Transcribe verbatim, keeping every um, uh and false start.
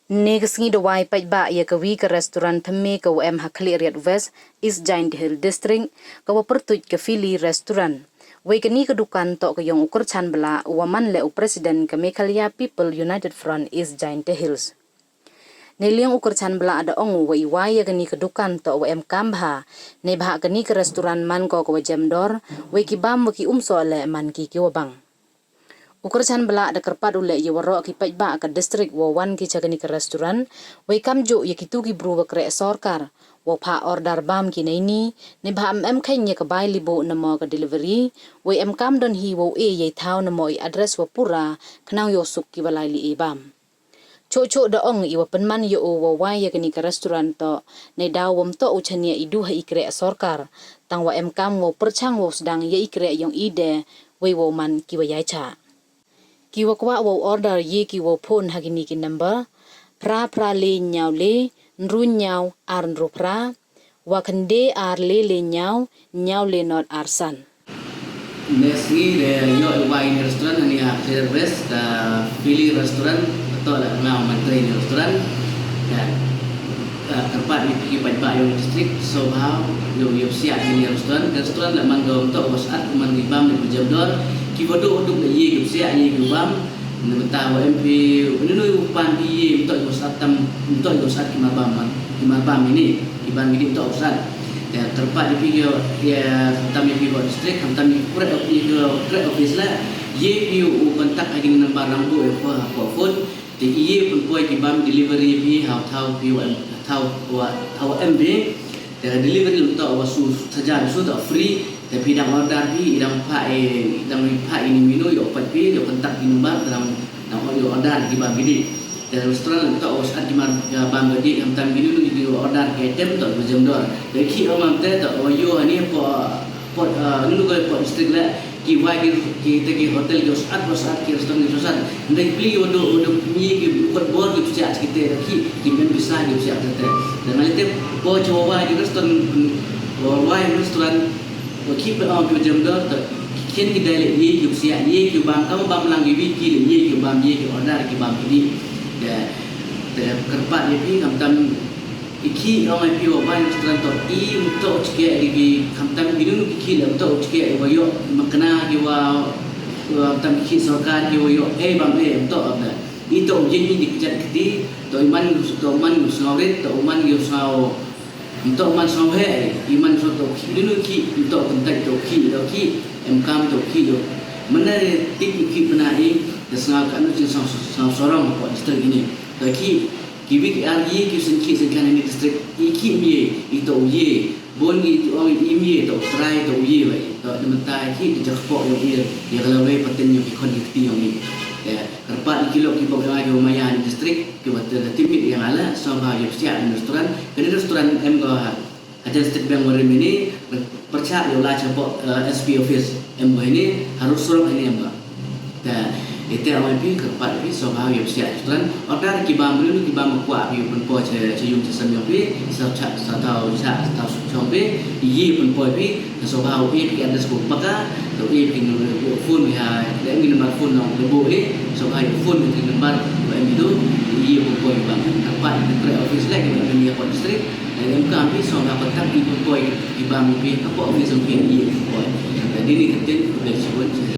Ynne ka sngi da wai paidbah ya ka wi ka restaurant thymme ka wa em ha Khliehriat West, East Jaintia Hills District, ka wa pyrtuit ka Philly Restaurant. Wei kani ka dukan toh ka yong u Kyrchan Blah, u wa man leh u President ka Meghalaya People United Front East Jaintia Hills. Neiliang u Kyrchan Blah da ong u wa i wai ya kani ka dukan toh wa em kam bha, neibhah kani ka restaurant man ko ka wa jem dor, wei ki bam wa ki umsoh leh man ki ki wa bang. U Kyrchan Blah da kyrpad u leh ya waroh ki paidbah ka district wa wan ki cha kani ka restaurant, wei kamjooh ya kitu ki bru wa kreh sorkar, wa phah order bam ki neini, neibhah em em kheiñ ya ka bai liboh namo ka delivery, wei em kam don hi wow e yei thaw namo i address wa pura, khnang yow suk ki wa lai li e bam. Choh choh da ong i wa pynman ya u wa wai ya kani ka restaurant toh, neidaw wam toh u chania i du ha i kreh sorkar, tang wa em kam wow pyrchang wow sdang ya i kreh yong i de, wei wow man ki wa yai chah. Ki wa kwah wow order ye ki wow phone ha kini ki number, phra phra le ñiaw le, ynru ñiaw ar ynru phra, wa khynde ar le le ñiaw, ñiaw le not ar san. Next sngi de yoh i wai ini restaurant hani ha Khliehriat West, ka Philly Restaurant, toh la ngau man trei ini restaurant. Ya, eh, kyrpad ini phi paidbah yong district, sngewbha yow, yow psiah ini restaurant. Restaurant la man ko toh wa sat, man ki bam ni jem dor. Ki wa duk duk la ye ki psiah ye ki bam. Neibynta wa em phi, nunu u pan ki ye, ym toh u sat tam, ym toh u sat ki ma bam man, ki ma bam ini, ki bam ini ym toh u sat. Ya, kyrpad ya phi ya, ya, tam ya phi wa district, tam ya phi kreh office, kreh office la, ye phi u contact ha kini number rang bu ya phi ha phone. Te i ye pynpoi ki bam delivery phi ha thaw phi wa em, thaw wa, thaw em phi. Te delivery ym toh wa su saja, su toh free. Te phi dang order phi, i dang phah, i dang phah ini menu, yow pat phi, yow contact ini number, dang, dang yow order ki bam ini. Te restaurant toh wa sat ki ma, ya, bam ini, khamtam ini nu yow order ki item toh wa jem dor. Te ki ong am te toh wa yoh ani po, po, eh, nunu ko po district la, ki wai ki, ki te ki hotel ki wa sat, wa sat ki restaurant ki wa sat. Nda ki pli wa du, wa du ni ki kot bor ki psiah ki te ki, ki men pisa ki psiah te te. Te nali te po chawa wai ki restaurant, wa wai restaurant, wa ki pe ong ki jem dor, te ki kien ki dei le ye ki psiah, ye ki bam, kam bam lang ki wi ki le ye ki bam, ye ki order ki bam ki di. Te, te kyrpad ya phi, khamtam i ki ong ai phi wa wai restaurant toh, i ym toh u chkeh ki, ki, khamtam ki nunu ki ki le ym toh u chkeh wa yoh, makna ki wa, wa khamtam ki sorkar ki wa yoh, eh, bam, eh, ym toh, eh, i toh u ye ni di kjat kti, toh i man, toh man u sngaw rit, toh u man u sngaw, ym toh u man sngaw he, i man sngaw toh ki, nunu ki, ym toh kyntait toh ki, toh ki, em kam toh ki, yoh. Mana tik ki pynai, da sngaw ka nu chin sngaw, sngaw sorong ko district ini. Toh ki, ki wi ki ar ye ki sien ki sien kan ini district, i ki mye, i toh u ye, bon i toh ong i mye, toh u trai, toh u ye wei, toh neibynta ki, ki jakpoh yong i, ya ka lawei pateng yong ki khon ki kti yong i. Ya, kyrpad i ki lok ki bok yong i ki wa maya ini district, ki wa te da tipmit ya nga la, sngewbha yow psiah ini restaurant, kani restaurant em ko ha, hajan State Bank wa rim ini, pyrchah yow lai chapoh, eh, S P office, em ko ini, harus surok ini em ko. Te, ite ong ai phi, kyrpad phi, sngewbha yow psiah restaurant. Order ki bam, nunu ki bam kwah phi, pynpoi cha, cha yung cha sem yong phi, sa cha, sa thaw cha, sa thaw chong phi, ye pynpoi phi, sngewbha u e phi address ko paka, to e phi nu, phone ya, le mi number phone nong le bo e, sngewbha u phone ki number, ko em itu, ye pynpoi bam, kyrpad, kreh office le, ki bam ni ko district, le em kam phi, sngewbha contact i pynpoi, ki bam phi, ko office phi, ye pynpoi. Jadi ni keten, ko le chibun,